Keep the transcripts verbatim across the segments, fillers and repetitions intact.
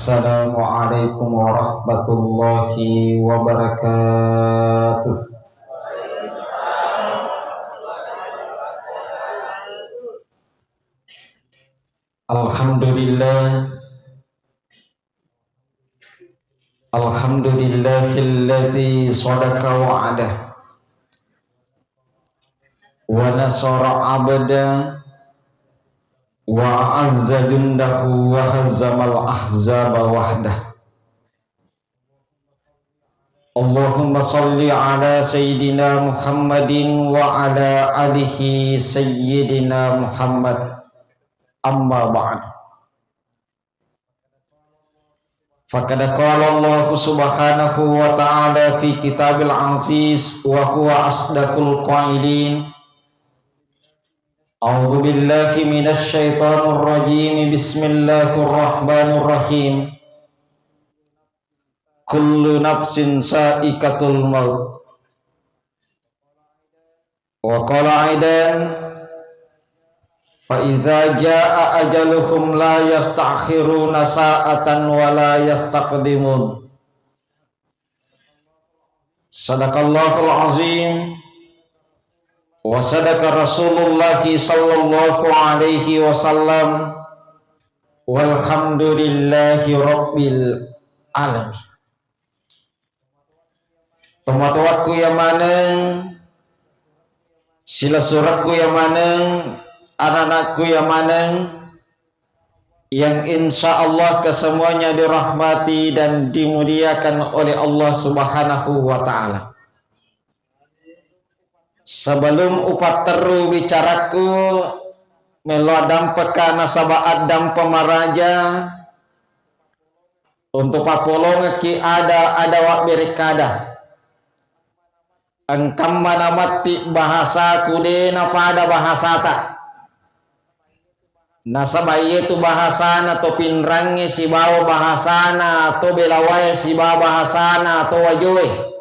Assalamualaikum warahmatullahi wabarakatuh. Alhamdulillah. Alhamdulillahilladzi shadaqa wa'dah, wa nasara abdah, wa a'azza jundahu, wa hazamal ahzaba wahdah. Allahumma shalli ala sayyidina Muhammadin wa ala alihi sayyidina Muhammad. Amma ba'd. Faqad qala Allahu subhanahu wa ta'ala fi kitabil aziz wa huwa asdaqul qailin. A'udzu billahi minasy syaithanir rajim. Bismillahirrahmanirrahim. Kullu nafsin sa'iqatul maut. Wa qala aidan, fa idza jaa ajaluhum la yasta'khiruna sa'atan wa la yastaqdimun. Sadaqallahul azim wa sadaqa Rasulullah sallallahu alaihi wasallam, walhamdulillahi rabbil alamin. Tomatoakku iya maneng, silessurekku iya maneng, ananakku iya maneng, yang insya Allah kesemuanya dirahmati dan dimuliakan oleh Allah Subhanahu wa Ta'ala. Sebelum upatteru bicarakku, melo addampeka nasaba addampe maraja, untuk pappolongekki ada, ada wabbere kada. Engkamma namatti bahasaku de napada bahasata. Nasaba iyetu bahasana to Pinrangnge sibawa bahasana to Belawae sibawa bahasana to Wajoe.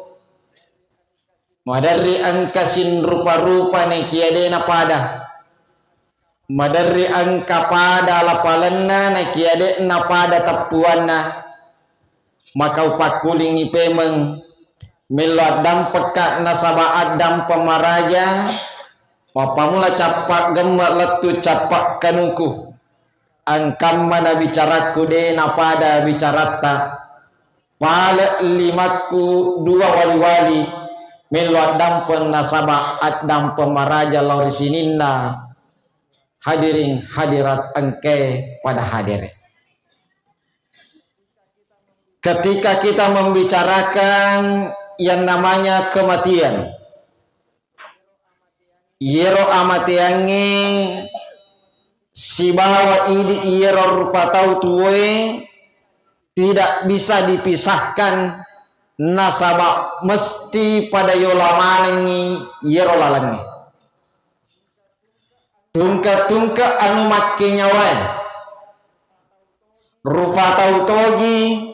Maderri engka sinrupa-rupa nekia de napada. Maderri engka pada lapalenna nekia de napada teppuanna. Maka upakkulingi pemeng, mello addampekka nasaba addampe maraja, mappamula cappa gemme lettu cappa kanuku. Engkamma nabicarakku de napada bicaratta. Pale limakku dua wali-wali, mello addampeng nasaba addampe maraja lao ri sininna hadirin hadirat engkae pada hadere. Ketika kita membicarakan yang namanya kematian, iyero amateangnge sibawa idi iyero rupa tau tuwoe tidak bisa dipisahkan, nasaba mesti pada yola manengngi iyero lalengnge. Tungke-tungke anu makkenyawae, rufa tau togi,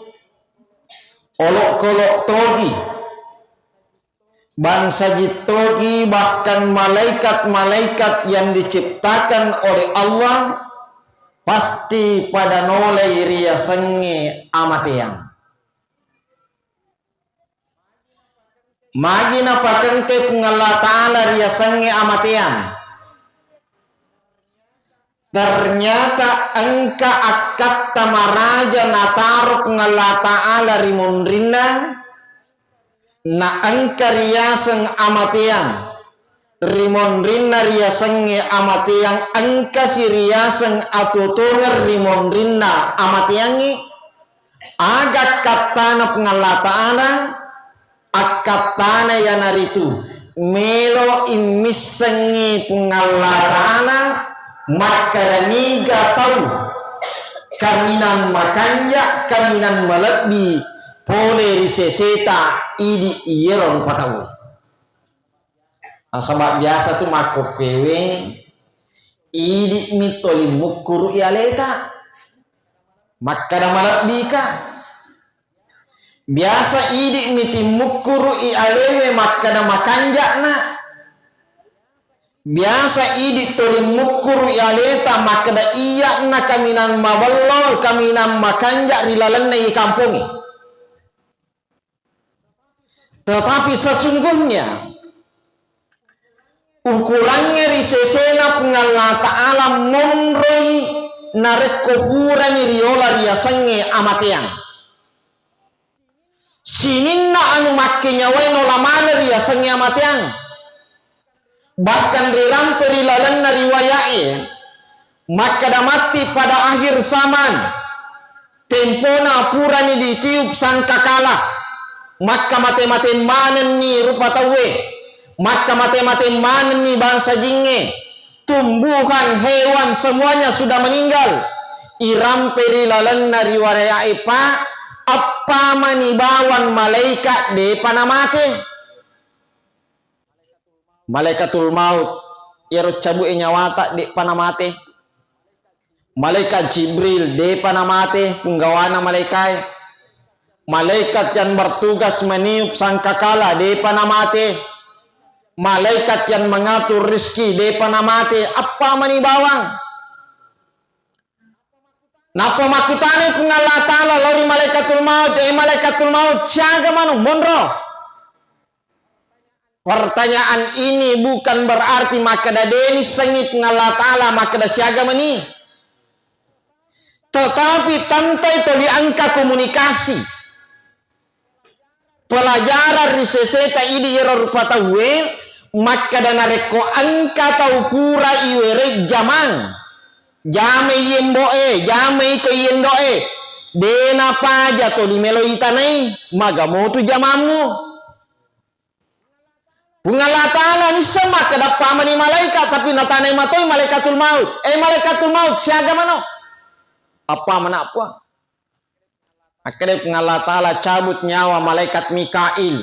olokkolok togi, bangsa jin togi, bahkan malaikat-malaikat yang diciptakan oleh Allah pasti pada nolai riasengnge amateang. Magi napakengke Puang Allah Ta'ala riasengnge amateang? Ternyata engka akkatta maraja nataro Puang Allah Ta'ala ri munrinna, na engka riaseng amateang. Ri munrinna riasengnge amateang, engkasi riaseng atuo-tuongeng ri munrinna amateangnge. Aga akkattana Puang Allah Ta'ala? Akkattana iyanaritu melo immissengngi Puang Allah Ta'ala makkeda niga tau kaminang makanja, kaminang malebbi pole ri seseta idi iyero rupa tau. Nasaba biasa tu makkokkoewe, idi'mi toli mukkuru i aleta. Makkeda malebbika. Biasa idi'mi timmukkuru'i alewe makkeda makanja'na. Biasa idi tuli mukkuru i aleta makkeda, "Iya'na kaminang mabello, kaminang makanja ri lalenna i kampongnge." Tetapi sesungguhnya ukurangnge ri sesena Puang Allah Ta'ala monroi narekko purani riola riasengnge amateang. Sininna anu makkenyawae nola maneng riasengnge amateang. Bahkan rirampe ri lalenna riwaya'e, makkeda matti pada akhir zaman, tempona purani ditiup sangkakala, makka mate-mate manenni rupa tauwe, makka mate-mate manenni bangsa jingnge, tumbuhan, hewan, semuanya sudah meninggal. Irampe ri lalenna riwaya'e, Pak, appamani bawang malaikat depa namate. Malaikatul Maut, iyaro cabu'e nyawata, de'pa namate. Malaikat Jibril, de'pa namate, punggawana malaikae. Malaikat yang bertugas meniup sangkakala, de'pa namate. Malaikat yang mengatur rizki, de'pa namate, appamani bawang. Nappa makkutanai Puang Allah Ta'ala lao ri Malaikatul Maut, "Eh, Malaikatul Maut, siaga manu monro?" Pertanyaan ini bukan berarti makkeda de nissengngi Puang Allah Ta'ala makkeda siaga mani. Tetapi tentai tuli engka komunikasi. Pelajaran ri seseta idi iyaro rupa tauwe, makkeda narekko engka tau pura iwereng jamang, jamai yembo'e, jamai ko yendo'e, de napaja tuli melo itanai, maga motu jamammu. Puang Allah Ta'ala nisseng makkeda appamani malaikat, tapi natanai matoi malaikatul maut. Eh, malaikatul maut, siaga mano? Appamana Puang. Makkeda Puang Allah Ta'ala, cabut nyawa malaikat Mikail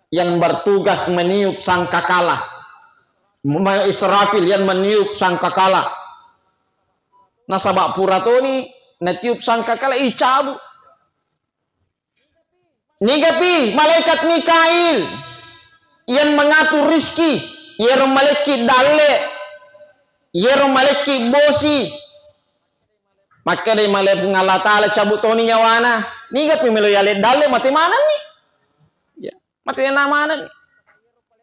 yang bertugas meniup sangkakala. Ma-, Israfil yang meniup sangkakala. Nasaba pura toni natiup sangkakala, icabut. Nigapi malaikat Mikail yang mengatur rizki, iyaro malekki dalle, iyaro malekki bosi. Makkedai malai Puang Allah Ta'ala, cabut toni nyawana. Nigapi melo yale dalle, mate manenni. Ya, mate na manenni.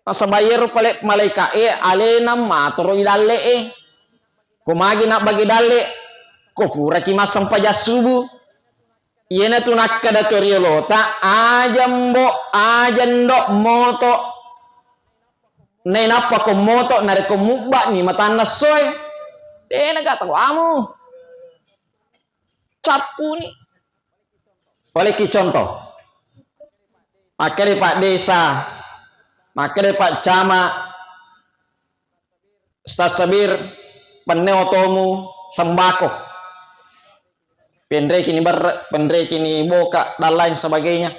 Nasaba iyaro pale-, malaika e alena matoro i dalle e. Ko magi nabbage dalle, ko puraki massempajang subuh. Iyanatu nakkeda to riolota, aja mbo, aja ndo moto. Nainappa ko moto, narekko mubbani matanna essoe, de naga tawamu. Cappuni. Oleki contoh. Makkeda Pak Desa, makkeda Pak Camat, Ustaz Sabir, penne otomu sembako. Penrekini berre, penrekini boka, dan lain sebagainya.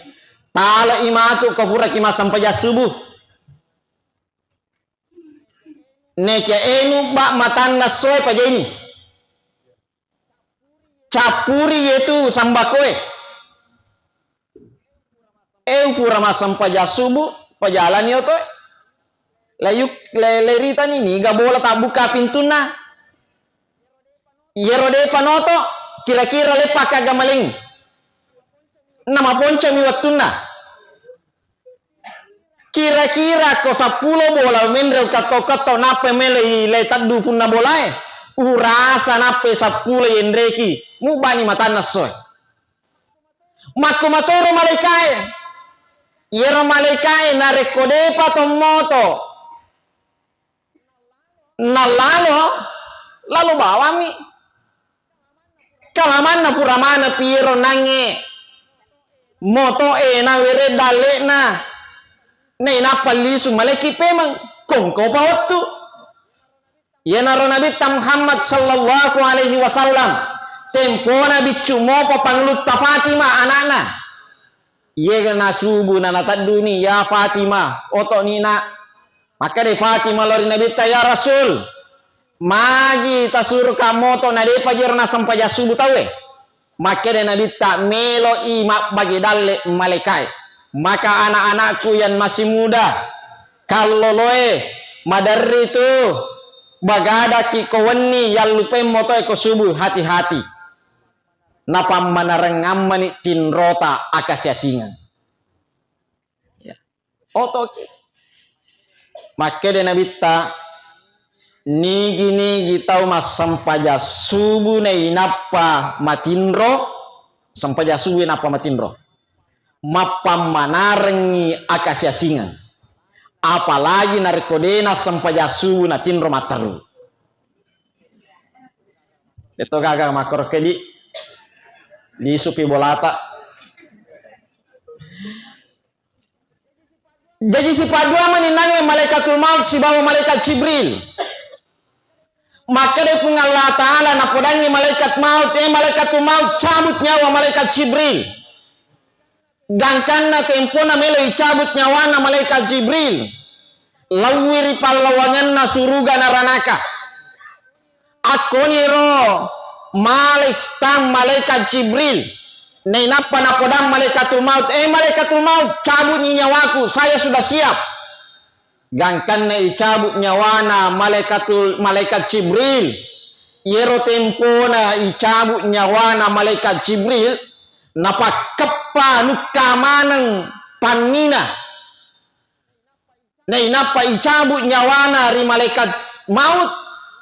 Tale'i matu ko puraki massempajang subuh. Nekia enu ba matanna soe pajaini. Cappuri yetu sambakoe. Eu pura massempajang subuh, pajalani otoe. Layuk-, le-, leritani niga bola tabbuka pintunna. Iyero depa noto, kira-kira leppa kaga maleng. Namaponcomi wettunna. Kira-kira ko seppulo bola menre ukatto-katto nappa melo i le teddu punna bolae. Urasa nappa seppulo yenreki. Mubani matanna soe. Makko matoro malaikae. Iyero malaikae narekko depa tommoto nallalo, lalo bawammi. Kalamanna pura maneng pi iyero nangnge moto'e nawere dalle'na. Nainappa lisu malaiki pemeng. Kongkopa wettu. Iyanaro Nabitta Muhammad sallallahu alaihi wasallam, tempona biccu mopa pangulutta Fatimah ana'na. Iyaga nasubu na natedduni, "Ya Fatimah, oto'ni, Nak." Makkeda Fatimah lao ri Nabitta, "Ya Rasul, magi tasuruka moto na depa jero nassempajang subuh tauwe?" Makkeda Nabitta, "Melo'i mabbage dalle malaikae." Maka anak-anakku yang masih muda, kalloloe, Maderri tu, bagadaki ko wenni, yallupai motoe ko subuh, hati-hati. Napammanareng ammani tinrota akasiasingeng. Ya. Otoki. Makkeda Nabitta, nigi-nigi tau massempajang subuh nainappa matinro, sempajang subuh nainappa matinro, mappammanarengngi akasiasingeng. Apalagi narekko dena sempajang subuh natinro matteru. Deto gaga makkoro kedi, lisupi bolata. Jaji sipaddua mani nangnge malaikatul maut sibawa malaikat Jibril. Makkeda Puang Allah Ta'ala napodangngi malaikat maut, "Eh, malaikatul maut, cabut nyawa malaikat Jibril." Gangkanna tempona melo icabut nyawana malaikat Jibril, laui ri pallawangenna suruga naranaka. Akkoniro malai stang malaikat Jibril. Nainappa napodang malaikatul maut, "Eh, malaikatul maut, cabutni nyawaku, saya sudah siap." Gangkanna icabut nyawana malaikatul, malaikat Jibril, iyero tempona icabut nyawana malaikat Jibril, napakkeppa nukka maneng pannina. Nainappa icabut nyawana ri malaikat maut,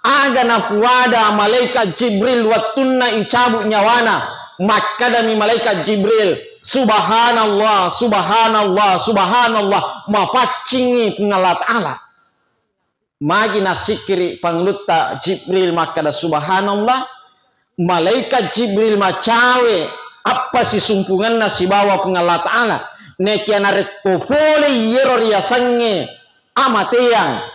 aga nafuada malaikat Jibril wettunna icabut nyawana, makkedami malaikat Jibril, "Subhanallah, subhanallah, subhanallah," mafaccingngi Puang Allah Ta'ala. Magi nassikkiri pangulutta Jibril makkeda, "Subhanallah." Malaikat Jibril macawe appa sisumpungenna sibawa Puang Allah Ta'ala. Nekia narekko pole iyero riasengnge amateang,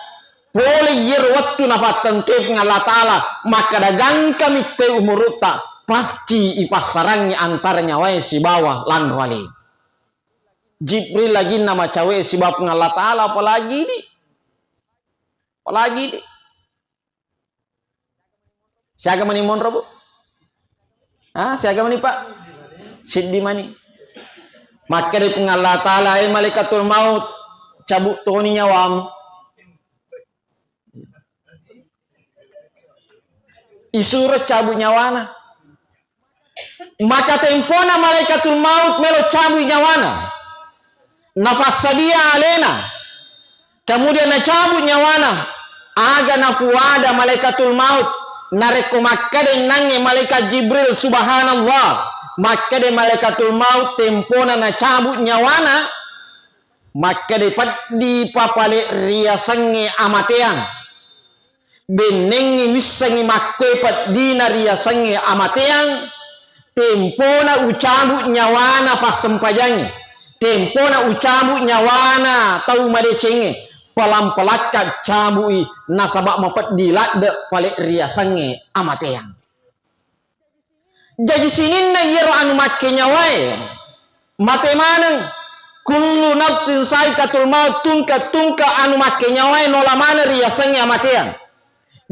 pole iyero wettu napattentue Puang Allah Ta'ala, makkeda gangkami te umurutta, pasti ipassarangngi antara nyawae sibawa lanro ale. Jibril laginna macawe sibawa Puang Allah Ta'ala, apalagi di Apalagi di. Siaga mani monro, Bu? Ah, siaga mani, Pak? Siddi mani. Makkeda Puang Allah Ta'ala, "Eh, malaikatul maut, cabut toni nyawamu." Isuro cabut nyawana. Maka tempona malaikatul maut melo cabui nyawana. Nafassadia alena. Kemudian nacabut nyawana. Aga nafuada malaikatul maut. Narekko makkeda ennangnge malaikat Jibril, "Subhanallah." Makkeda malaikatul maut tempona nacabut nyawana. Makkeda peddi papale riasengnge amateang. Bennengngi wissengngi makkoe peddina riasengnge amateang, tempona ucabut nyawana passempajangnge, tempona ucabut nyawana tau madecengnge, palang-palakka cabui nasaba mapeddi ladde pale riasengnge amateang. Jaji sininna iyaro anu makkenyawae mate maneng. Kullu nafsin saikatul maut, tungke-tungke anu makkenyawae nola maneng riasengnge amateang.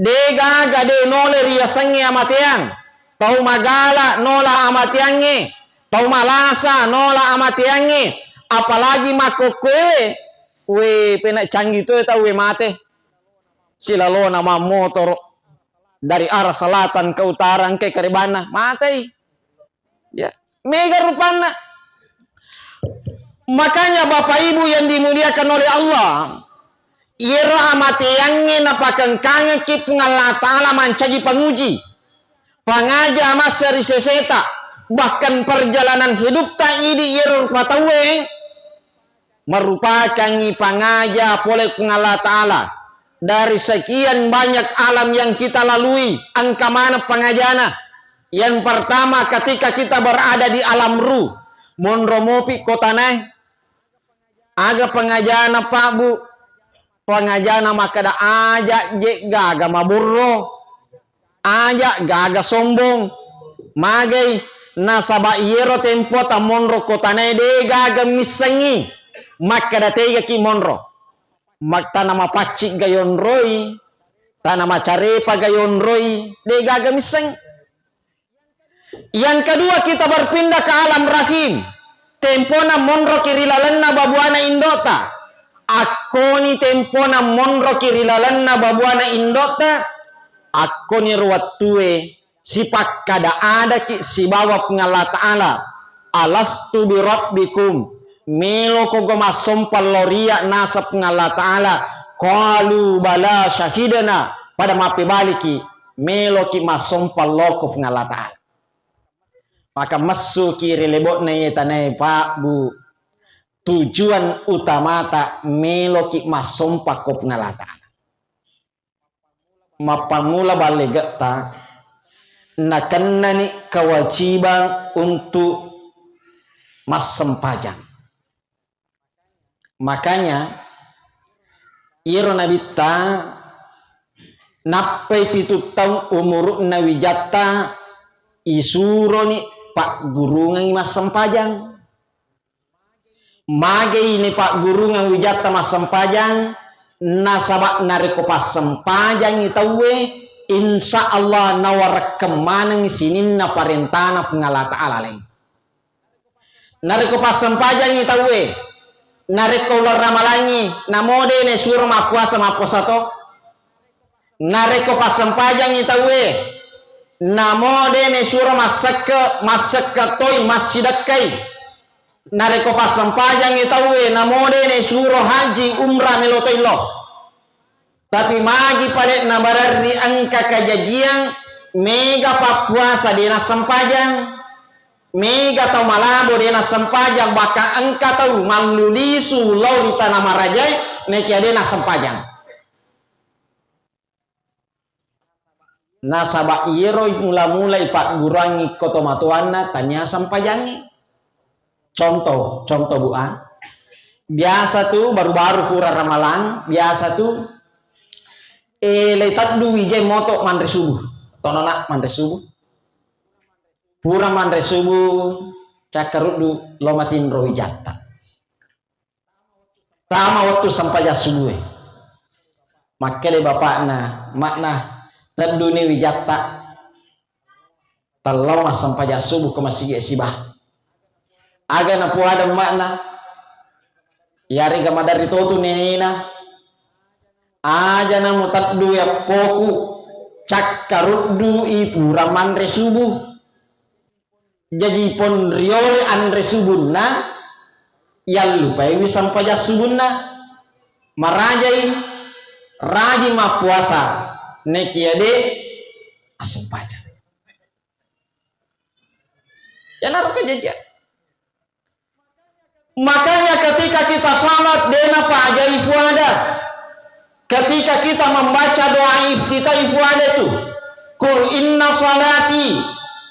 De gaga de nole riasengnge amateang. Tau magala nola amateangnge, tau malasa nola amateangnge, apalagi makkokkoewe, we pena canggih toe tauwe mate. Silalona mammotoro dari arah selatan ke utara, engkai karebanna, matei. Ya, mega rupanna. Makanya Bapak Ibu yang dimuliakan oleh Allah, iyaro amateangnge napakengkangekki Puang Allah Ta'ala mancaji panguji. Pangaja massa ri seseta, bahkan perjalanan hidupta idi iyaro rupa tauwe, merupakangngi pangaja pole Puang Allah Ta'ala. Dari sekian banyak alam yang kita lalui, engka maneng pangajana. Yang pertama, ketika kita berada di alam ruh, monro mopi kotanae. Aga pangajana, Pak, Bu? Pangajana makkeda, aja je gaga maborro. Aja gaga sombong. Magai, nasaba iyero tempota monro kotanae de gaga missengngi makkeda tegaki monro. Mak-, tana mapaccing ga yonroi, tana macarepa ga yonroi, de gaga misseng. Yang kedua, kita berpindah ke alam rahim. Tempona monroki ri lalenna babuana indota. Akkoni tempona monroki ri lalenna babuana indo'ta, akkoniro wettue sipakkada-adaki sibawa Puang Allah Ta'ala, "Alastu birabbikum?" Meloko go massompa lao ri iyya naseng Puang Allah Ta'ala? Qalu bala syahidna, pada mappebaliki, meloki massompa lao ko Puang Allah Ta'ala. Maka messuki ri lebo'na iye tanae, Pak, Bu. Tujuan utamata meloki massompa ko Puang Allah Ta'ala. Mappammula ballegetta nakennani kewajiban untuk massempajang. Makanya, iyaro Nabitta nappai pitu taung umuru'na wijatta, isuroni paggurungengngi massempajang. Magei ni paggurungeng wijatta massempajang, nasaba narekko passempajangngi tauwe, insya Allah nawarekkeng maneng sininna parentana Puang Allah Ta'ala laing. Narekko passempajangngi tauwe, narekko uleng ramalangngi, namo de naisuro mappuasa, mappuasa to. Narekko passempajangngi tauwe, namo de naisuro massekke, massekke toi, massidekkai. Narekko passempajangngi tauwe, namo de naisuro haji, umrah, melo toi lo. Tapi magi pale nabararri engka kajajiang, mega pappuasa de nassempajang, mega tau malabo de nassempajang, bahkan engka tau mallulisu lao ri tana marajae nekia de nassempajang. Nasaba iyero mula-mula ipagguruangngi ko tomatoanna tania sempajangnge. Contoh, contoh, Bu, ah. Biasa tu baru-baru pura ramalang, biasa tu, eh, le teddu wijai moto manre subuh. Tonona manre subuh. Pura manre subuh, cakkaruddu lo matinro wijatta. Tama wettu sempajang subuhe. Makkeda bapakna, "Makna, tedduni wijatta. Tellau massempajang subuh ko masigi siba." Aga napuada makna, yarega maderri totu nenena, "Aja na muteddu yappoku, cakkaruddu i pura manre subuh." Jaji pon riole anre subunna, yallupaiwi sempajang subunna. Marajai, rajin mappuasa, nekia de assempajang. Yanaro kajajian. Makanya ketika kita salat, de napajai puada. Ketika kita membaca doa iftitahi puada itu, "Qul inna salati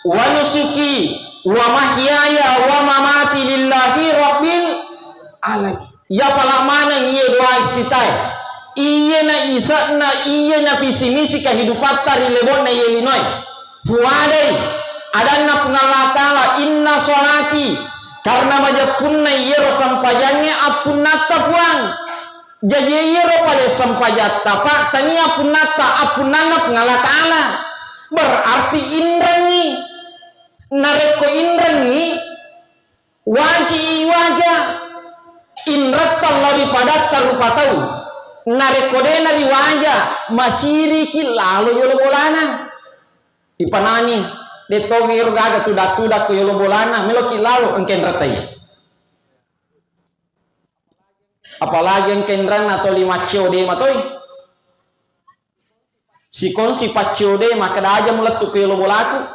wa nusuki wa mahyaya wa mamati lillahi rabbil alamin." Ya pala maneng iye doa iftitahi. Iye na isa'na, iye na visi misi kehidupatta ri lebonna iye linoe. Puadai, adanna Puang Allah Ta'ala, "Inna sholati," karena majeppunna iyero sempajangnge appunnatta Puang. Jaji iyero pale sempajatta, Pak, tania appunnatta, appunnanna Puang Allah Ta'ala. Berarti inrengngi. Narekko inrengngi, waji iwaja. Inretta lao ri padatta rupa tau. Narekko dena riwaja, masiriki lalo yolo bolana. Ipanani, de toga ero gaga tuda-tuda ko yolo bolana, meloki lalo engka enretta iya. Apalagi engka enranna toli maccio de matoi. Sikongsi paccio de makkeda aja mulettu ko yolo bolaku,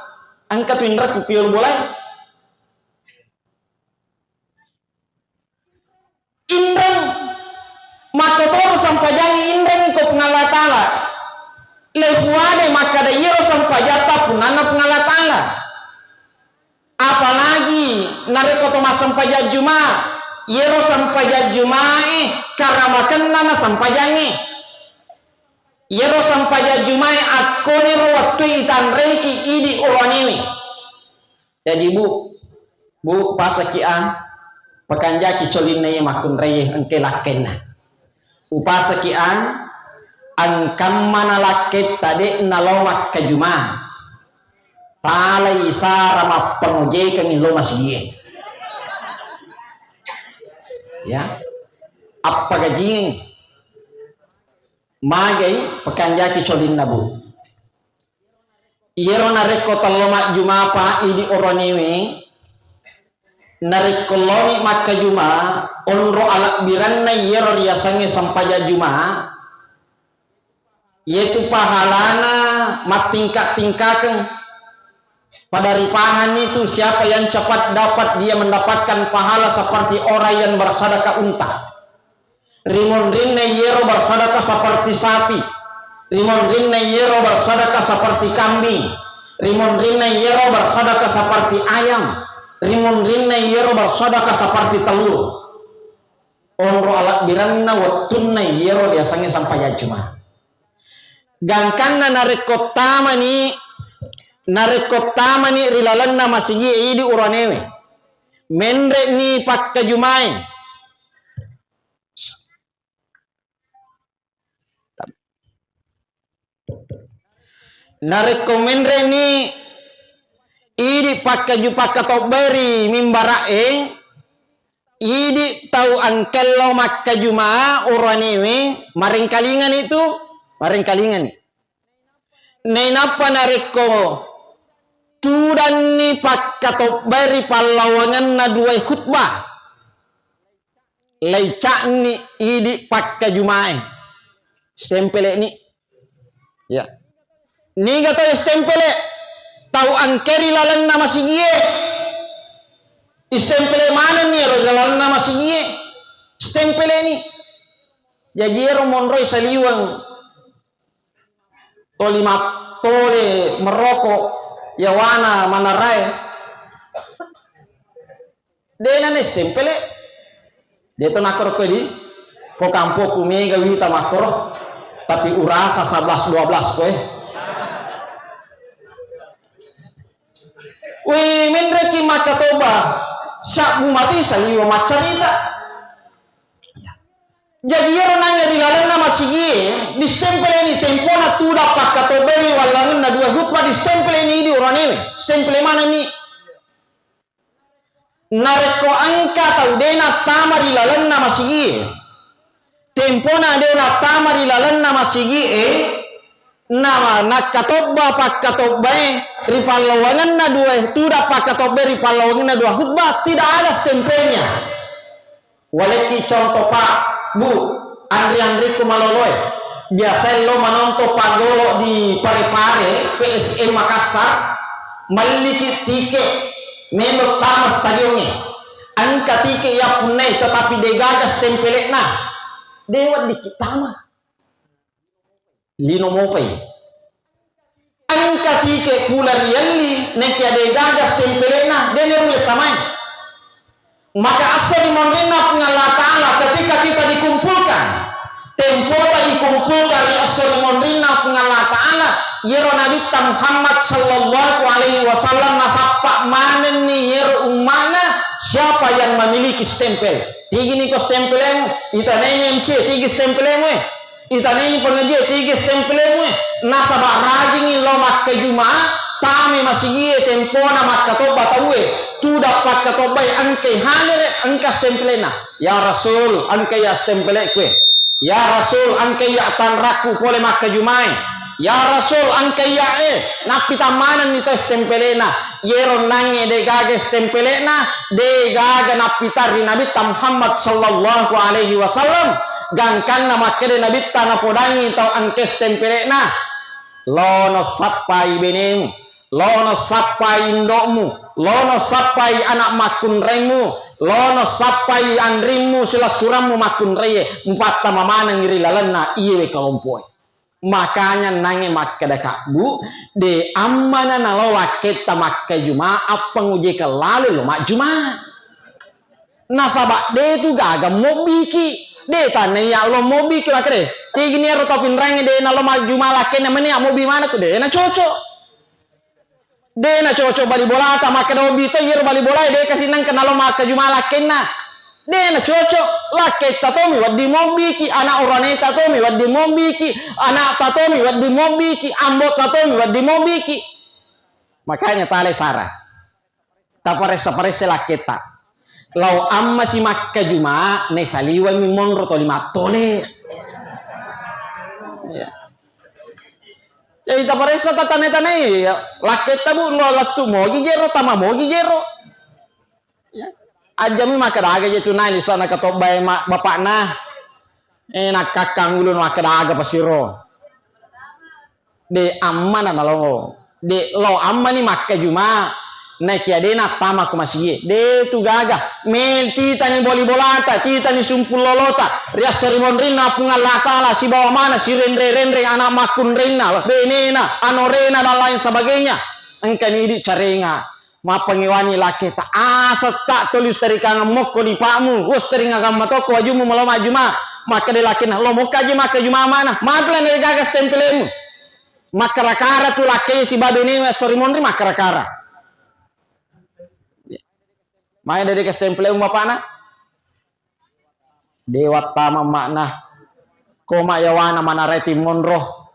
engka tu inrekku ko yolo bolae. Inreng, makkotoro sempajangngi inrengngi ko Puang Allah Ta'ala. Le puadai makkeda iyero sempajatta punnanna Puang Allah Ta'ala. Apalagi narekko to massempajang Juma, iyero sempajang Jumae karamakenna na sempajangnge. Iyero sempajang Jumae akkoniro wettue itanreiki idi oroanewe. Jaji, Bu, Bu, pasaki a, pakanjaki colinna iye makkunraie engke lakkenna. Upasaki a, engkamma na lakketta de nalo makkajuma. Talai sara mappangojekeng lo masigie. Ya. appagajingeng. Magai pekanjaki colinna, Bu. Iyero narekko tello majjuma pa idi oroanewe, narekko loni makkajuma, onro alebbirenna iyero riasengnge sempajang juma, iyetu pahalana mattingka-tingkakeng. Pada ripahanni tu, siapa yang cepat dapat, dia mendapatkan pahala seperti orang yang bersedekah unta. Rimunrinna iyero bersedekah seperti sapi. Rimunrinna iyero bersedekah seperti kambing. Rimunrinna iyero bersedekah seperti ayam. Rimunrinna iyero bersedekah seperti telur. Onro alebbirenna wettunna iyero riasengnge sempajang juma. Gangkanna narekko tamani, narekko tamani ri lalenna masigie idi oroanewe, menre'ni pakkajumae. Narekko menre'ni idi pakkaju-, pakkatobbae ri mimbara'e, idi tau engkello makkajuma oroanewe, marengkalingani tu, marengkalingani. Nainappa narekko tudanni pakkatobbae ri pallawangenna duae khutbah, laica'ni idi pakkajumae, stempele'ni. Ya. Niga tau stempele? Tau engke ri lalenna masigie. Istempele manenni ero ri lalenna masigie. Stempele'ni. Jaji ero monroi saliweng. Toli mattole merokok, yawana manarae. Dena ne stempele. De to nakkoro ko di, ko kampoku mega wita makkoro. Tapi urasa sebelas dua belas ko, eh. Wih, menreki makkatoba. Sabbu mati saliwa maccarita. Jadi iyaro nangnge ri lalenna masigie, distempeleni tempona tudang pakkatobbai wallangenna dua hutbah, distempeleni idi oroanewe, stempele manenni. Narekko engka tau de nattama ri lalenna masigie, tempona de nattama ri lalenna masigie, na-, nakkatobba pakkatobbae ri pallawangenna dua, tudang pakkatobbae ri pallawangenna dua hutbah, tidak ada stempelnya. Walekki contoh, Pak, Bu, anri-anrikku maloloe. Biasae lo manonton paggolo di Pare-Pare, P S M Makassar, melliki tike melo tama stadiongnge. Engka tike yappunnai, tetapi degaga stempelekna. De weddikki tama. Lino mofai. Engka tike pula rielli, nekia degaga stempelena, de nerulle tamai. Maka esso ri monrinna Puang Allah Ta'ala, ketika kita dikumpulkan, tempota dikumpulkan ri esso ri monrinna Puang Allah Ta'ala, yero Nabitta Muhammad sallallahu alaihi wasallam nasappa manenni yero ummana, siapa yang memiliki stempel? Tigini ko stempelemu, itanai M C, tigi stempelemu, eh. Itanai pengajian, tigi stempelemu, eh. Nasaba rajingi lo makkajuma, tame masigie tempona makkatobba tauwe, tudang pakkatobbai engkai hadere, engka stempelena. Ya Rasul, engkai ya stempeleku, eh. Ya Rasul, engkai ya tanrakku pole makkajumai. Ya Rasul, engkai ya, eh. Nappi tammanenni to stempelena. Yero nangnge degaga stempelena, degaga nappita ri Nabitta Muhammad sallallahu alaihi wasallam, gangkanna makkeda Nabitta napodangi tau engke stempelena, lono sappai benemu, lono sappai indo'mu, lono sappai anak makkunraimmu, lono sappai anrimmu, silessurammu makkunraie, mupattama maneng ri lalenna iyewe kalompoe. Makanya nangnge makkeda kabbu, de ammana nalo lakketta makkajuma, appangujekeng lalo lo majjuma. Nasaba de tu gaga mobbiki, de tanaiya lo mobbiki makkeda, tigini ero tau pinrangnge de nalo majjuma lakkenna meni mobbi maneng tu de na cocok. De na cocok bali bolata, makkeda obbi to iyaro bali bolae de kasi nengka nalo makkajuma lakkenna. De na cocok, lakketta tomi wedding mobbiki, anak oraneta tomi wedding mobbiki, anakta tomi wedding mobbiki, ambotta tomi wedding mobbiki. Makanya tale sara. Taparessa-paressa lakketta. Lao amma si makkajuma, ne saliweng mi monro toli mattole. Ya. Jadi taparessa tatane-tane, ya, lakketta bu, lo lettu mogi jero, tama mogi jero. Ya. Ajami makkeda aga je tunai di sana katobbae ma-, bapakna. Eh, nakkakkang ulun makkeda aga pasiro. De ammana nalo. De lo ammani makkajuma. Nakia de nattama ko masigi. De tu gaga. Mel titani boli bolata, titani sumpul lolota. Riassari monrinna Puang Allah Ta'ala sibawa mana sirenre-renre anak makkunrenna, benena, anorena dan lain sebagainya. Engkani idi carenga. Mappangewani lakketa, asetta toli ustarikangeng mokko lipa'mu, ustarikangeng matokko wajummu melo majjuma. Makkeda lakkenna, lo mokka je makkajuma mana? Mapela ne gaga stempelemu. Makkara-kara tu lakkei sibawa benewe esso ri monri makkara-kara. Mai dedeka stempelemu bapakna? Dewa tama makna. Koma yawana manarai timmonro.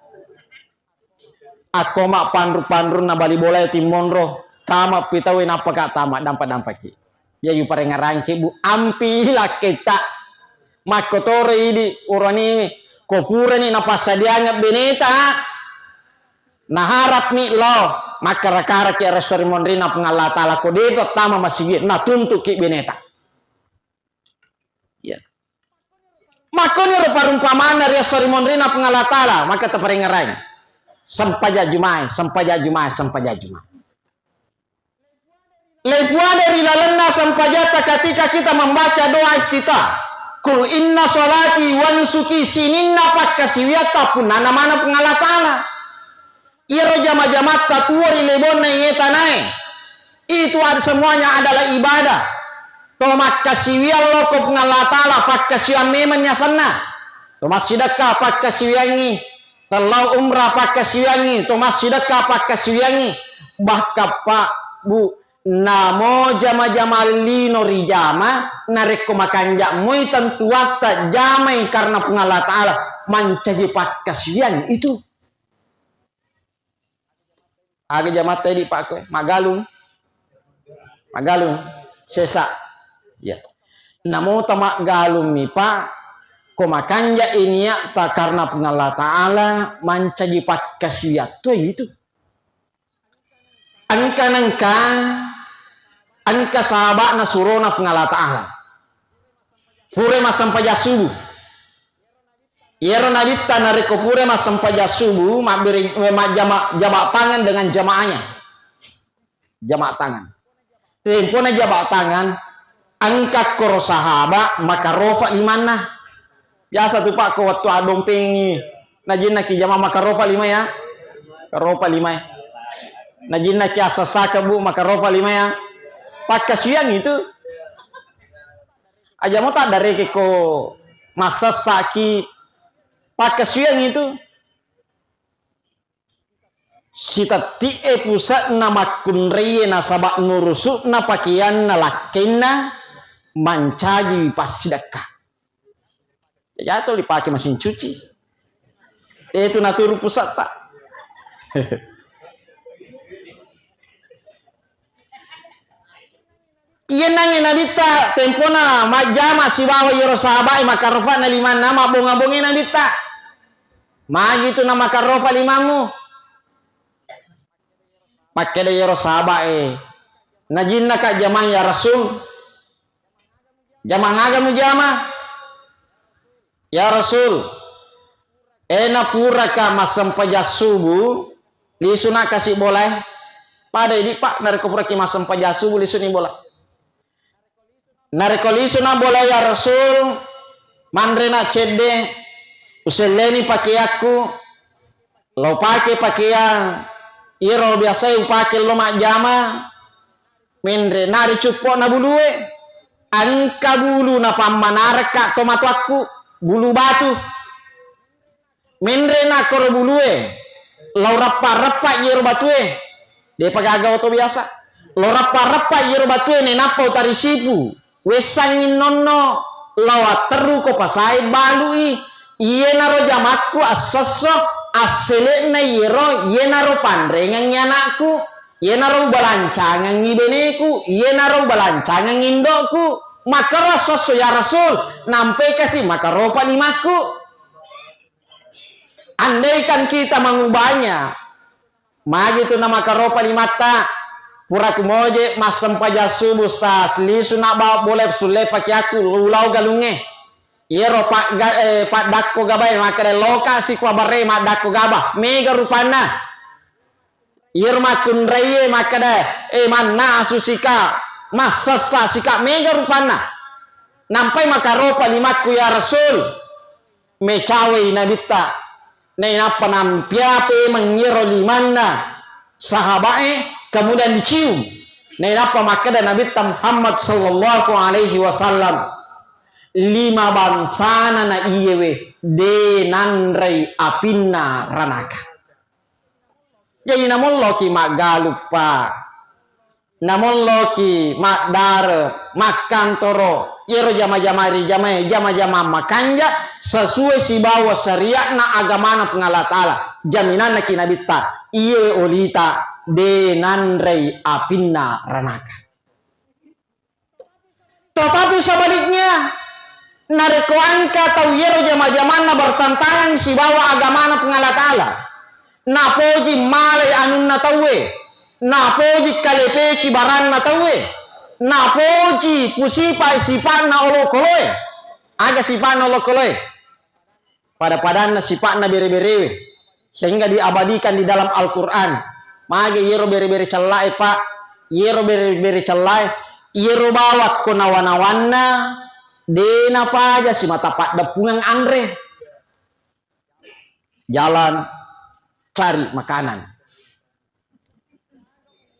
Akko mappanru-panrunna bali bolae timmonro, tama pitawe nappaka tama dampa-dampaki. Jaji parengngerangki bu, ampi lakketta. Makkotoro idi uraniwi, ko purani napassadiangeng beneta, naharapmi lao makkara-karaki resso ri monrinna Puang Allah Ta'ala, ko deto tama masigi, natuntuki beneta. Ya. Makkoniro parumpamanna ri esso ri monrina Puang Allah Ta'ala, maka taparengngerai. Sempaja jumai, sempaja jumai, sempaja jumai. Lepuade ri lalenna sempajatta ketika kita membaca doa iftitah. Kul inna salati wa nusuki, sininna pakkasiwiatta punnana maneng Puang Allah Ta'ala. Iyaro jama-jamatta tuwo ri lebonna iye tanae, itu ad-, semuanya adalah ibadah. To makkasiwiang loko Puang Allah Ta'ala, pakkasiwiang memang asenna. To massidekka pakkasiwiangngi, tellau umrah pakkasiwiangngi, to massidekka pakkasiwiangngi. Bahkan, Pak, Bu, namo jama-jama lino rijama, narekko makanja moi tentuatta jamai karena Puang Allah Ta'ala, mancaji pakkasiwiang itu. Aga jamatta idi, Pak, koe? Maggalung? Maggalung? Sesa. Ya. Namo tamaggalung mi, Pak, ko makanja i niatta karena Puang Allah Ta'ala, mancaji pakkasiwiang to itu. Engka nengka, engka sahaba'na surona Puang Allah Ta'ala. Pura massempajang subuh. Iyaro nabitta narekko pura massempajang subuh, mabbere-, majjama-, jama tangan dengan jamaahnya. Jama tangan. Tempona jama tangan, engka koro sahaba makarofa limanna. Biasa tu, Pak, ko wettu addompengi, najinnaki jama makarofa lima ya. Karofa lima ya. Najinnaki assassaka, Bu, makarofa lima ya. Pakkasiwiang itu. Aja mo taddareke ko massessaki, pakkasiwiang itu. Sitetti'e puse'na makkunraie nasaba nurusu'na pakeanna lakkainna mancajiwi passidekka. Jaji ato lipake mesin cuci. Eh, tu naturu pusetta. Iyennangnge nabitta tempona majjama sibawa iyaro sahabae makkarofa'na limanna mabbonga-bongai nabitta. Magi tu namakkarofa limammu? Makkeda iyaro sahabae, najinnaka jamang ya Rasul. Jamang aga mujama? Ya Rasul, ena puraka massempajang subuh, lisuna kasi bolae. Pada idi, Pak, narekko puraki massempajang subuh, lisuni bola. Narekko lisuna bola ya Rasul, manrena cedde, uselleni pakeakku, lo pake pakeang iyaro biasae upake lo majjama, menre nari cuppo'na bulue, engka bulu napammanarekka tomatoakku, bulu batu. Menre nakkoro bulue, lao rappa-rappa iyaro batue, depa gaga oto biasa. Lao rappa-rappa iyaro batue, nainappa utari sipu, wessangngi nonno, lao atterru ko pasae balui, iyenaro jamakku assesso, assele'na iyero, iyenaro panrengengngi anakku, iyenaro ubalancangengngi beneku, iyenaro ubalancangengngi indo'ku. Makkaro esso-esso, "Ya Rasul, nampai kasi makaropa limakku." Andaikan kita mengubahnya, magi tu namakaropa limatta, pura kumoje massempajang subuh, sas lisu na ba-, boleh sulle pakeakku, ulau galungnge. Iyaro pagga-, eh, paddakko gabae makkeda, "Loka sikua barre maddakko gaba." Mega rupanna. Iyaro makkunraie makkeda, "Eh, mannasu sika, massessa sika." Mega rupanna. Nampai makaropa limakku, ya Rasul. Mecawai Nabitta. Nainappa nampiape mengngiro limanna sahabae, kemudian dicium. Nainappa makkeda Nabitta Muhammad sallallahu alaihi wasallam, "Lima bangsana na iyewe de nanrei apinna ranaka." Jadi namolloki maggaluppa, namolloki maddare, makkantoro, iyaro jama-jama ri jamae, jama-jama makanja sesuai sibawa syariatna agamana Puang Allah Ta'ala. Jaminanna ki Nabitta, iyewe olita de nanrei apinna ranaka. Tetapi sebaliknya, narekko engka tau iyaro jama-jamanna bertentangan sibawa agamana Puang Allah Ta'ala, napoji malai anunna tauwe, napoji kalepeki baranna tauwe, napoji pusipai sipa'na olokoloe. Aga sipa'na olokoloe? Pada-padanna sipa'na bere-berewe, sehingga diabadikan di dalam Al-Quran. Mage iyero bere-bere cellae, Pak? Iyero bere-bere cellae, iyero bawakko nawa-nawanna, de napaja simata paddeppungeng anre. Jalan cari makanan.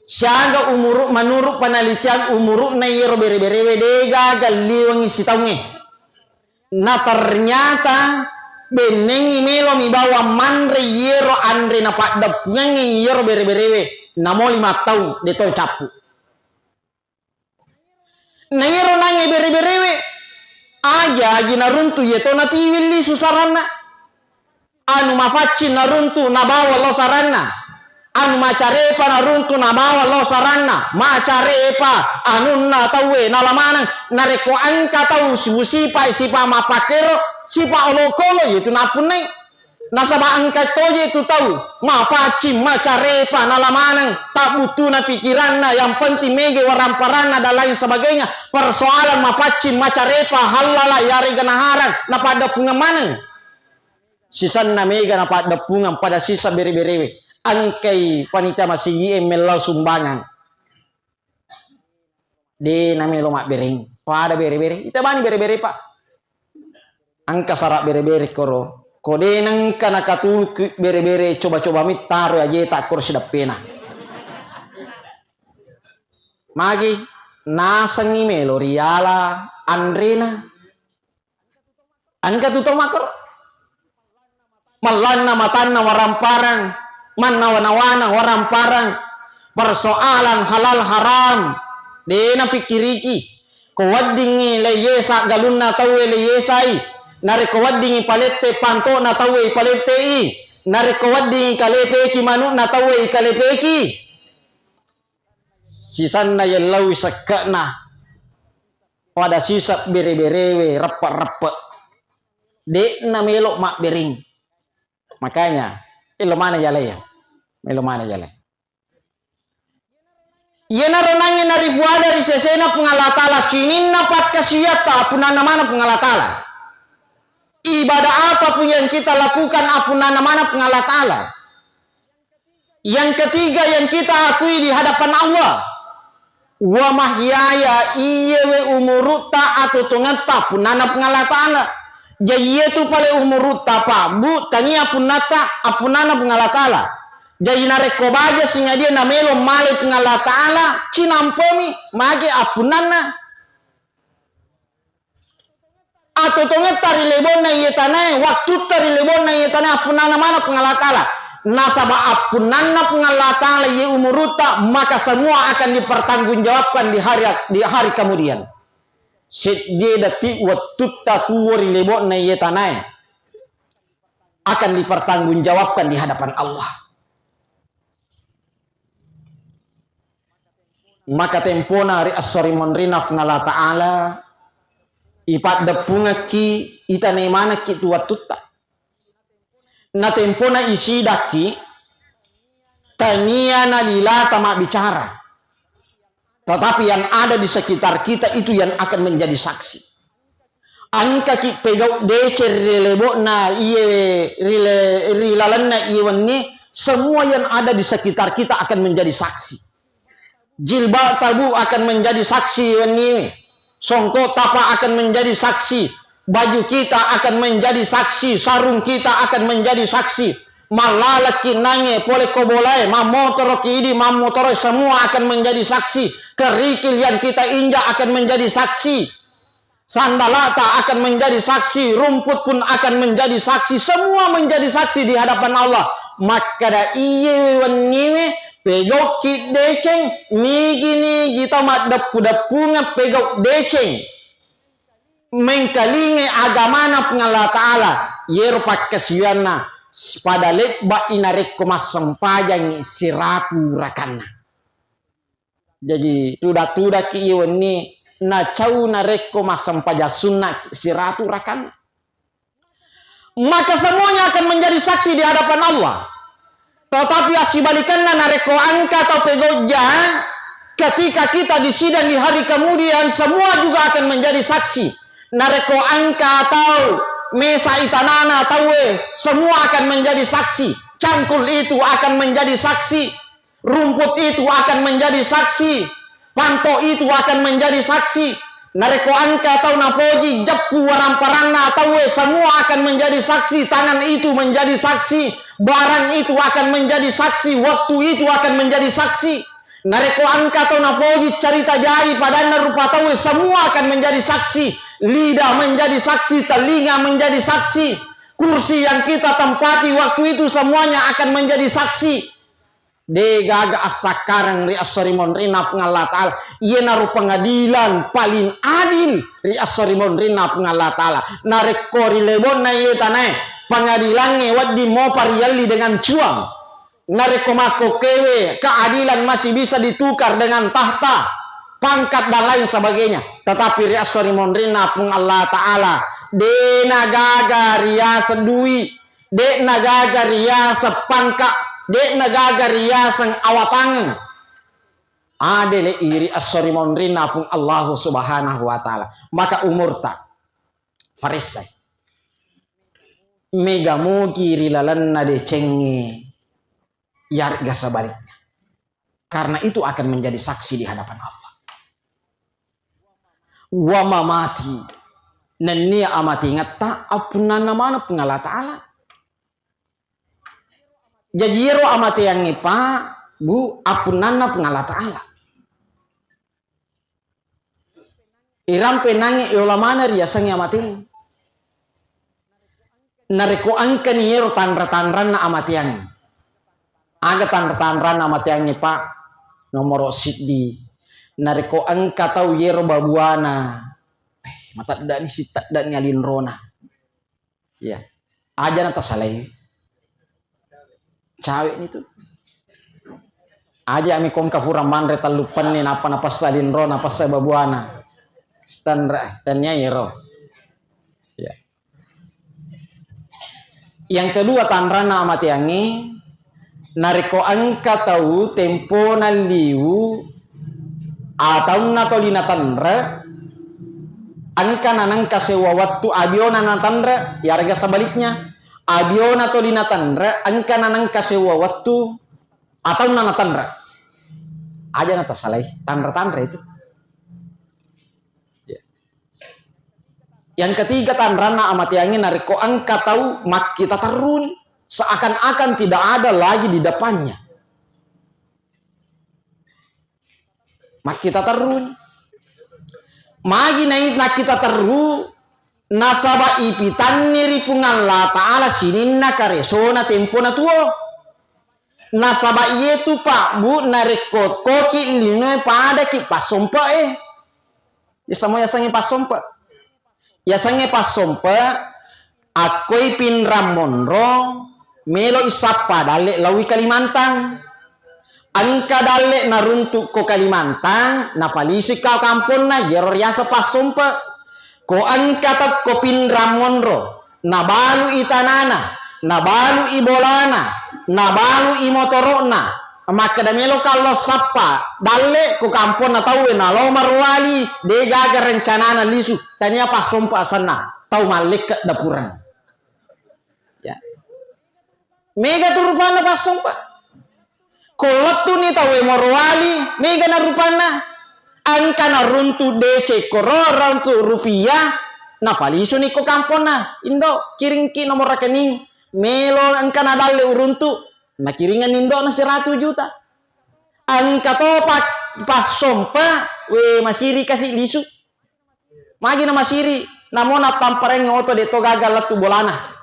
Siaga umuru-, menurut penelitian, umuru'na iyero bere-berewe de gaga liwengngi sitaungnge. Na ternyata bennengngi melomi bawang manre iyero anre napaddeppungengngi iyero bere-berewe, namo lima taung de to cappu. Na iyaro nangnge bere-berewe, aja-aji naruntu iye to natiwilli susaranna. Anu mafaccing naruntu nabawa lao saranna. Anu macarepa naruntu nabawa lao saranna. Macarepa anunna tauwe nala maneng. Narekko engka tau sipa-, sipa mappakkero, sipa olokolo, iyetu nappunnai. Nasaba engka toje tu tau mapaccing, macarepa, nala maneng, tabbuttuna pikiranna, yang penting mege waramparanna dan lain sebagainya. Persoalan mapaccing, macarepa, hallala, yarega naharang, napaddeppungeng maneng. Sisenna mega napaddeppungeng pada sisa bere-berewe. Engkai panitia masigie mellau sumbangan. De namelo mabbereng. Pada bere-bere. Ita bani bere-bere, Pak. Engka sara bere-bere koro. Ko de nengka nakatulukki bere-bere, coba-coba mittaro ajeta koro sideppena. Magi nasengngi melo riala anrena. Engka tu tau makkoro. Mellanna matanna waramparang, mannawa-nawana waramparang. Persoalan halal haram de napikkiriki. Ko weddingngi leiyesa galunna tauwe leiyesai, narekko weddingngi palette panto'na tauwe ipalette'i, narekko weddingngi kalepeki manu'na tauwe ikalepeki. Sisenna yellauwi sekke'na pada sisa bere-berewe reppe'-reppe'. De'na melo mabbereng. Makanya, melo maneng jalai ya. Melo maneng jalai. Iyanaro nangnge naripuada ri sesena Puang Allah Ta'ala sininna pakkasiwiatta appunnanna maneng Puang Allah Ta'ala. Ibadah apapun yang kita lakukan appunnanna maneng Puang Allah Ta'ala. Yang ketiga yang kita akui di hadapan Allah, wa mahyaya, iyewe umuru'ta atau tongetta appunnanna Puang Allah Ta'ala. Jadi iyetu pale umuru'ta, Pak, Bu, tania appunnatta, appunnanna Puang Allah Ta'ala. Jadi narekko baja singadia namelo male Puang Allah Ta'ala, cinampomi mage appunnanna. Atau tongetta ri lebonna iye tanae, wattutta ri lebonna iye tanae, appunnanna maneng Puang Allah Ta'ala. Nasaba appunnanna Puang Allah Ta'ala iye umuru'ta, maka semua akan dipertanggungjawabkan di hari, di hari kemudian. Seddie detik wattutta tuwo ri lebonna iye tanae akan dipertanggungjawabkan di hadapan Allah. Maka tempona ri esso ri monrinna Puang Allah Ta'ala, Ipaddeppungekki, itanai manekki tu wattutta. Na tempona isidakki, tania nalilata mabbicara. Tetapi yang ada di sekitar kita itu yang akan menjadi saksi. Engkaki pegau deceng ri lebo'na iye, ri le-, ri lalenna iye wenni, semua yang ada di sekitar kita akan menjadi saksi. Jilbab tabu akan menjadi saksi wenni. Songkok tapa akan menjadi saksi. Baju kita akan menjadi saksi. Sarung kita akan menjadi saksi. Mallalekki nange pole ko bolae, mammotoroki idi mammotoroe, semua akan menjadi saksi. Kerikil yang kita injak akan menjadi saksi. Sandalata akan menjadi saksi, rumput pun akan menjadi saksi, semua menjadi saksi di hadapan Allah. Makkada iye wenniwe, pegokki deceng, nigi-nigi tau maddeppu-deppungeng pegau deceng. Mengkalingai agamana Puang Allah Ta'ala, yero pakkasiwianna pada lebba inarekko massempajangngi siratu rakanna. Jaji, tuda-tudaki iye wenni nacau narekko massempajang sunna siratu rakanna. Maka semuanya akan menjadi saksi di hadapan Allah. Tetapi assibalikanna, narekko engka tau pegojja, ketika kita disidang di hari kemudian, semua juga akan menjadi saksi. Narekko engka tau mesa itanana tauwe, semua akan menjadi saksi. Cangkul itu akan menjadi saksi. Rumput itu akan menjadi saksi, panto itu akan menjadi saksi. Narekko engka tau napoji jeppu waramparanna tauwe, semua akan menjadi saksi. Tangan itu menjadi saksi, barang itu akan menjadi saksi, waktu itu akan menjadi saksi. Narekko engka tau napoji carita jai padanna rupa tauwe, semua akan menjadi saksi. Lidah menjadi saksi, telinga menjadi saksi, kursi yang kita tempati waktu itu semuanya akan menjadi saksi. De gaga assakkareng ri esso ri monrinna Puang Allah Ta'ala. Iyanaro pengadilan paling adil ri esso ri monrinna Puang Allah Ta'ala. Narekko ri lebonna iye tanae, pengadilangnge wedding mopa rielli dengan cuang. Narekko makkokkoewe, keadilan masih bisa ditukar dengan tahta, pangkat, dan lain sebagainya. Tetapi ri esso ri monrinna Puang Allah Ta'ala, de nagaga riaseng dui, De'na gaga riyaseng pangka, de'na gaga riyaseng awatangeng. Adele'i ri esso ri monrinna Puang Allahu Subhanahu wa Ta'ala. Maka umurta faressai. Mega mugi ri lalenna decengnge, yarega sebaliknya. Karena itu akan menjadi saksi di hadapan Allah. Wa mamati, nennia amatengetta appunnanna maneng Puang Allah Ta'ala. Jaji, iyaro amateangnge, Pak, Bu, appunnanna Puang Allah Ta'ala. Irampe nangnge yola maneng riasengnge amateng. Narekko engkani iyaro tanra-tanranna amateang. Aga tanra-tanranna amateangnge, Pak? Nomoro siddi, narekko engka tau iyaro babuana, eh, mateddani, siteddani alinrona. Iya. Aja natasalai. Cawe ni tu. Aja mi kongka fura manre tellu penne, nappa napessa linro, napessa babuana. Stanra, tania iyaro. Ya. Yang kedua, tanrana amateangnge, narekko engka tau tempona liu, ataunna toli natanre, engka nanengka sewwa wettu abiona natanre, yarega sebaliknya, abiona toli natanre, engka nanengka sewwa wettu ataunna natanre. Aja natasalai, tanre-tanre itu. Ya. Yang ketiga, tanranna amateangnge narekko engka tau makkita terruni, seakan-akan tidak ada lagi di depannya. Makkita terruni. Magi nai-, nakkita terru, nasaba ipitanni ri Puang Allah Ta'ala sininna karesona tempona tuo. Nasaba iyetu, Pak, Bu, narekko koki linoe padaki passompe e. Iya samo yasengnge passompe. Yasengnge passompe, akkoi pinrang monro, melo issappa dalle laowi Kalimantan. Engka dalle naruntuk ko Kalimantan, napalisi kau kamponna, iyaro riaseng passompe. Ko engka tekko pinrang monro, nabalu'i tanana, nabalu'i bolana, nabalu'i motoro'na, makkeda, "Meloka lao sappa dalle ko kamponna tauwe, nalo Morowali, de gaga rencanana lisu, tania passompa asenna, tau mallekke dapureng." Ya. Mega tu rupanna passompa. Ko lettuni tauwe Morowali, mega na rupanna. Engka naruntu deceng koro, runtu rupiah, napalisuni ko kamponna. "Indo, kiringki nomor rekening. Melo engka nadalle uruntu." Nakiringenni indona siratu juta. Engka topa passompa, we, masiri kasi lisu. Magi na masiri, namo nattamparengngi oto de to gaga lettu bolana.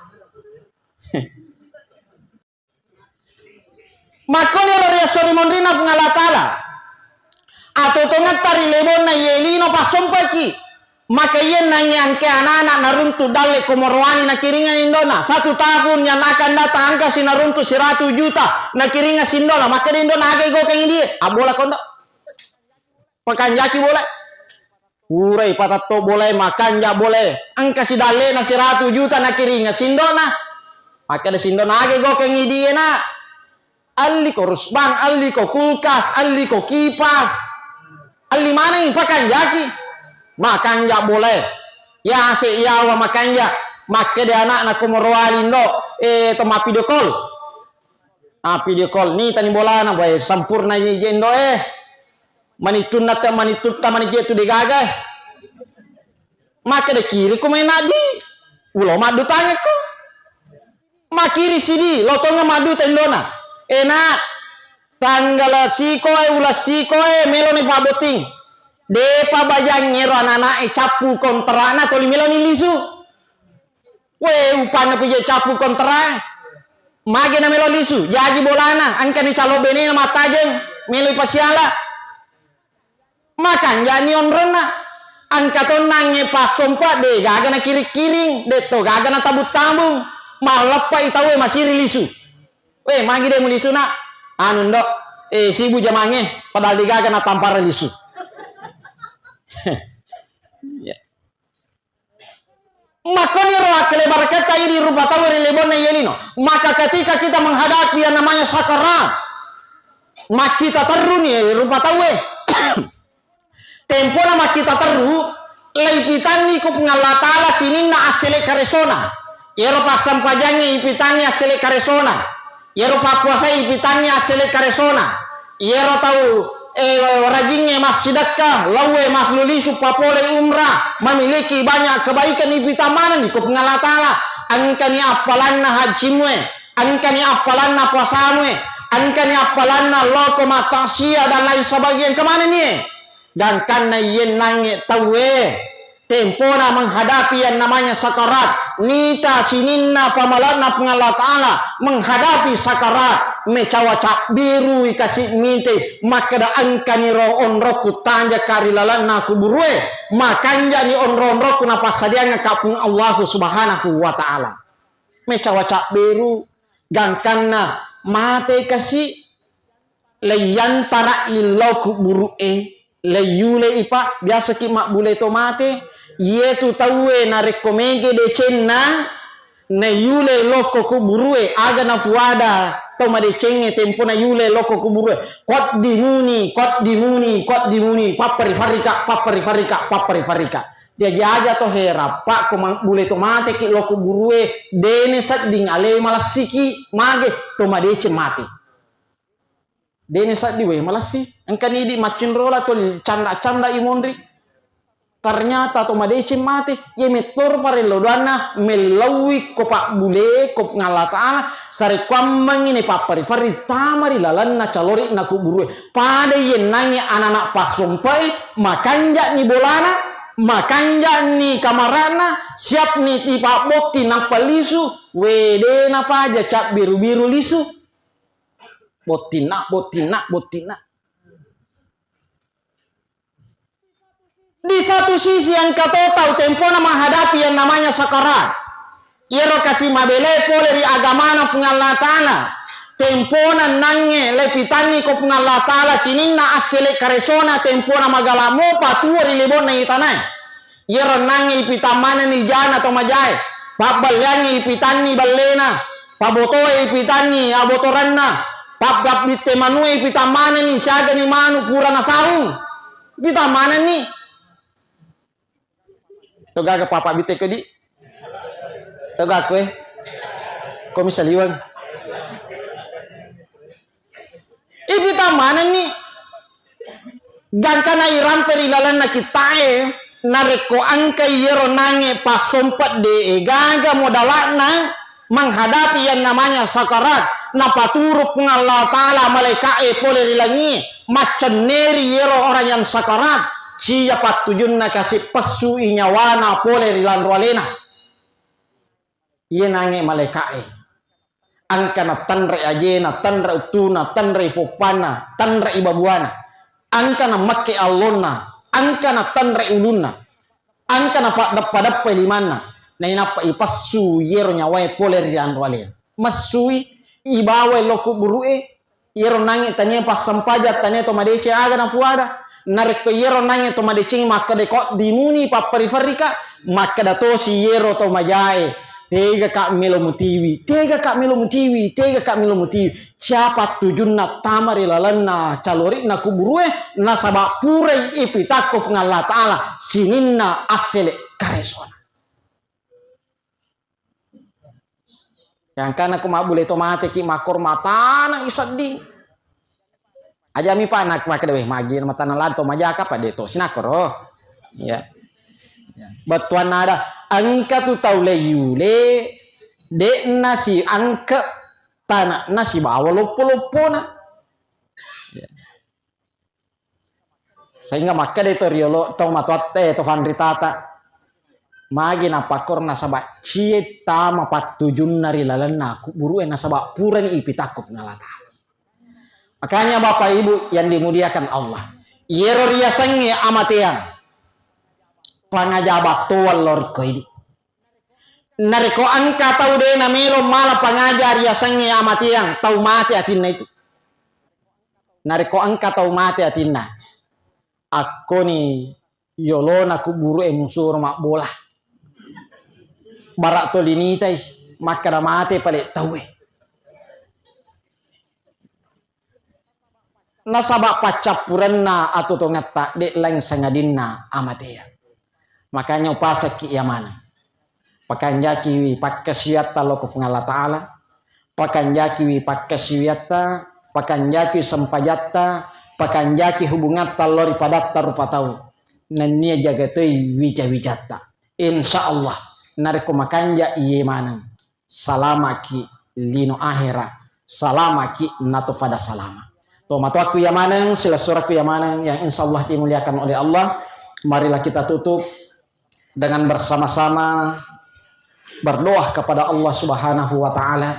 Makkoniro ri esso ri monrinna Puang Allah Ta'ala. Atotongetta ri lebonna iye lino passompaki. Maka iye nangnge angke anak-anak naruntu dalle ko Morowali nakiringa indona. Satu tahun yang akan datang angkasi naruntu siratu juta nakiringa sindona. Makkeda indona, "Aga gokeng idie?" "Abbola kondo." Pakanjaki bola. Purai patatto bolae, makanja bolae. Engka sidallena siratu juta nakiringa sindona. Makkeda sindona, "Aga gokeng idie, Nak?" "Alliko rusbang, alliko kulkas, alliko kipas. Alli maneng pakanjaki." Makanja bolae. Yase yawa makanja. Makkeda anakna ko Morowali, "Ndo, eh, to mappidio call." Ah, video call. Nitani bolana, boy, sampurna je-, jendo, eh. Manittunna ta-, manittutta manijje tu degaga, eh. Makkeda kiri ko main adi. Ulo maddu tangekko. Makiri sidi, lotonga maddu tendona. Enak. Tanggala siko, eh, ula siko, eh, meloni pabotting. Depa bajangngero anak-anak, eh, cappu kontrana toli meloni lisu. We, upanna pije cappu kontrae. Mage na melo lisu, jaji bolana, engkani calo benena mattajeng, melo ipasiala. Makanjani onronna, engka tonnangnge passompa, de gaga na kiring-kiring, de to gaga na tabung-tabung. Malleppai tauwe masiri lisu. We, magi de mulisu, Nak? Anu, Ndok, eh, sibu jamangnge, padahal de gaga na tampara lisu. Ya. Makkoniro akkalebaraketta idi rupa tau ri lebonna iye lino. Maka ketika kita menghadapi yang namanya sakarat, makkita terruni rupa tauwe. Tempona makkita terru, laipitanni ko Puang Allah Ta'ala sininna assele karesona. Iyaro passampajangnge ipitanni assele karesona. Iyaro pappuasai ipitanni assele karesona. Iyaro tau, eh, rajingnge massidekka, lauwe maslulisu papole umrah, memiliki banyak kebaikan, ipitang manenni ko Puang Allah Ta'ala. Engkani appalanna hajjimue, engkani appalanna puasamue, engkani appalanna loko mattaksiat dan lain sebagainya, engka manenni. Gangkanna iyennangnge tauwe, tempona menghadapi yang namanya sakarat, nita sininna pamala'na Puang Allah Ta'ala menghadapi sakarat, mecawa cabbiru ikasi mite, makkeda engkaniro onrokku tanjaka ri lalenna kuburue, makanjani onro-onrokku napassadiangka Puang Allahu Subhanahu wa Ta'ala. Mecawa cabbiru, gangkanna mate kasi, leiyantara'i lao kuburu'e, leiyulei, Pak, biasaki mabbule to mate, iyetu tauwe narekko mege decenna, naiyulei lao ko kuburu'e, aga napuada to madecengnge tempona yulei lao ko kuburu'e, "Qaddimuni, qaddimuni, qaddimuni, pappari-parika, pappari-parika, pappari-parika." Jaji aja to hera, Pak, ko mabbule to mateki lao kuburu'e, dene sedding ale malessiki, mage to madeceng mate. Dene saddi we malessi. Engkani idi maccinrola tuli canda-canda i monri. Ternyata to madeceng mate. Iye mettoro parello doanna, mellauwi ko pabbule ko Puang Allah Ta'ala, sarekkuammengngi ni pappari-pari tama ri lalenna calori na kuburue. Pada yennangi anak-anak passompae, makanja'ni bolana, makanja'ni kamara'na, siapni tipabbotti nappa lisu, wedena paja cabbiru-biru lisu. Bottinna, bottinna, bottinna. Di satu sisi engka to tau tempona menghadapi yang namanya sakarat. Iyaro kasi mabele pole ri agamana Puang Allah Ta'ala. Tempona nangnge lepitanni ko Puang Allah Ta'ala sininna assele karesona tempona magala mopa tuo ri lebonna itanae. Iyaro onnangnge ipitang manenni jana to majae, pabballeangnge ipitanni ballena, pabotoe ipitanni abotoranna, pabbabbitte manue ipitang manenni siagani manu pura nasaung. Ipitang manenni. Togaga papa bitte ko di. Togaku e. Ko misaliweng. Ipitang manenni. Gangkana irampe ri lalenna kittae, narekko engkai iyero nange passompet de gaga modala'na menghadapi yang namanya sakarat, napaturu Puang Allah Ta'ala malaika'e pole ri langie, maccenneri iyero orang yang sakarat, sia pattujunna kasi pessu i nyawana pole ri lanro alena. Iye nange malaika'e. Engka natanre ajena, tanre uttuna, tanre poppanna, tanre babuana. Engka namakke allonna, engka natanre ulunna. Engka napaddeppa-deppai limanna. Nainappa ipassu yero nyawae pole ri anro alena. Massui, ibawai lo kuburu'e, Iyero nange tania passempajang, tania to madeceng aga napuada. Narekko iyero nange to madeceng makkeda ko dimuni papperi-ferrika, makkeda tosi iyero to majae, tega ka melo mutiwi, tega ka melo mutiwi, tega ka melo mutiwi. Cia pattujunna tama ri lalenna calori'na kuburue, nasaba purai ipitakko Puang Allah Ta'ala sininna assele karesona. Gangkana ko mabbule to mate ki makkoro matana isedding. Aja mi pa nak makkeda, "Weh, magi matana lado to majaka pa de to sinakkoro." Ya. Ya. Bettuanna ada engka tu tau le yule, de'na si angke tanakna sibawa loppo-loppona. Ya. Sehingga makkeda to riolo, to matoatta, eh, to fanritata, magi napakkorna saba cie tama pattujunna ri lalenna kuburu'e nasaba purani ipitakko Puang Allah Ta'ala. Makanya Bapak Ibu yang dimuliakan Allah, iyero riasengnge amateang, pangaja battoang lo rikko idi. Narekko engka tau de namelo mala pangaja riasengnge amateang, tau mate atinna itu. Narekko engka tau mate atinna, akkoni yolona kuburu'e musuro mabbola. Bara toli nitai, makkeda mate pale tauwe. Nasaba paccappurenna atotongetta de laing sangadinna amatea. Makanya upasakki iya maneng. Pakanjakiwi pakkasiwiatta lao ko Puang Allah Ta'ala, pakanjakiwi pakkasiwiatta, pakanjakiwi sempajatta, pakanjaki hubungatta lao ri padatta rupa tau, nennia jaga toi wija-wijatta. Insya Allah, narekko makanja iye maneng, salamaki lino ahera, salamaki nato pada salama. To matoakku iya maneng, silessurekku iya maneng yang insya Allah dimuliakan oleh Allah, marilah kita tutup dengan bersama-sama berdoa kepada Allah Subhanahu wa Ta'ala.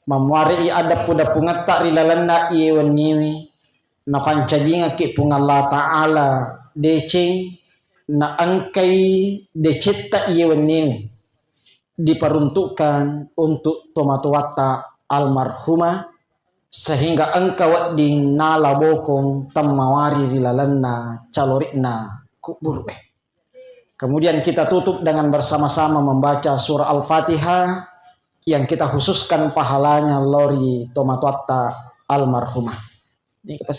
Mamuare'i addeppu-deppungetta ri lalenna iye wenniwi, nafancajingekki Puang Allah Ta'ala deceng, naengkai decetta iye wenniwi diperuntukkan untuk tomatoatta almarhumah, sehingga engka wedding nala bokong temmawari ri lalenna calori'na kuburu'e. Kemudian kita tutup dengan bersama-sama membaca surah Al-Fatihah yang kita khususkan pahalanya lao ri tomatoatta almarhumah. Ini pas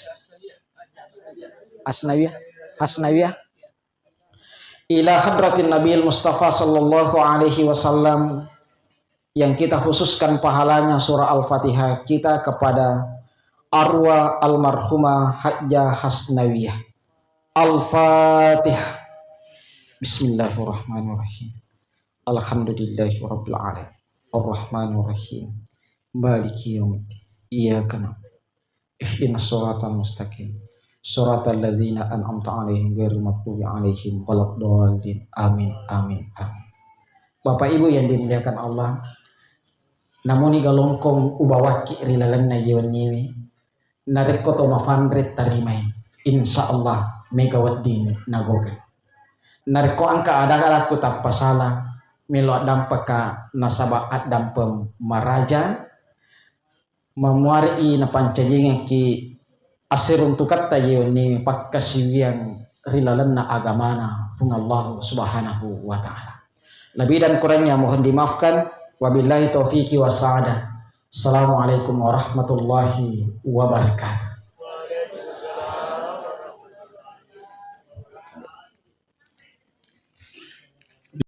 Asnawiyah, Asnawiyah. Ila hadratin Nabil Mustafa sallallahu alaihi wasallam, yang kita khususkan pahalanya surah Al-Fatihah kita kepada arwah almarhumah Hajjah Hasnawiyah. Al-Fatihah. Bismillahirrahmanirrahim. Alhamdulillahi rabbil alamin. Arrahmanirrahim. Maliki yaumiddin. Iyyaka na'budu. Ihdinas siratal mustaqim. Siratal ladzina an'amta 'alaihim ghairil maghdubi 'alaihim waladdallin. Amin, amin, amin. Bapak Ibu yang dimuliakan Allah, namuni galongkong ubawakki ri lalenna iye wenniwi, narekko to mafanre tarimai, insya Allah mega wedding nagogeng. Narekko engka ada-adakku tappa sala, melo addampeka nasaba addampeng maraja, mamuare'i napancajingekki assiruntuketta iye wenniwi pakkasiwiang ri lalenna agamana Puang Allah Subhanahu wa Ta'ala. Lebih dan kurangnya mohon dimaafkan. Wabillahi taufiqi wassa'adah. Assalamualaikum warahmatullahi wabarakatuh.